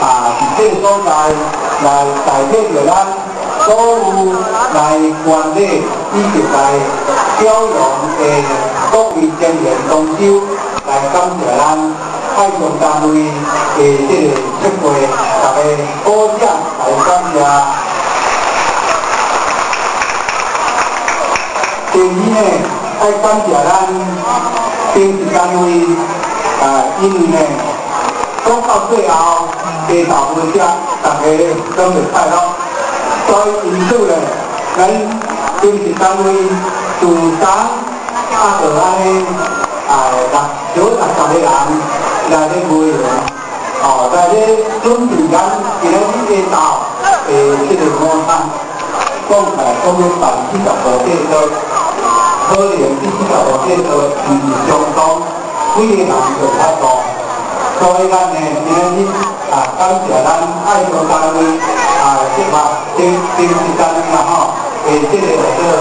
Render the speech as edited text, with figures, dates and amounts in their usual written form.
啊，佇這个所在來代表著咱所有來觀禮以及來表揚的各位精員同修，來感謝咱愛上單位的這个設計，大家鼓掌來感謝。第二呢，愛感謝咱編輯單位，啊，因為呢，講到最後，下晝無食，大家攏袂快樂，所以因此呢，咱編輯單位自從啊，就按呢，啊，六小60個人來咧賣藥，哦，來咧準備咱今仔日下晝的這个午餐。講起來，講欲辦45塊桌，可能這45塊桌毋是相當幾个人就有法度，所以咱呢今仔日啊感謝咱愛心單位啊，這嘛編編輯單位啦吼，的這个叫做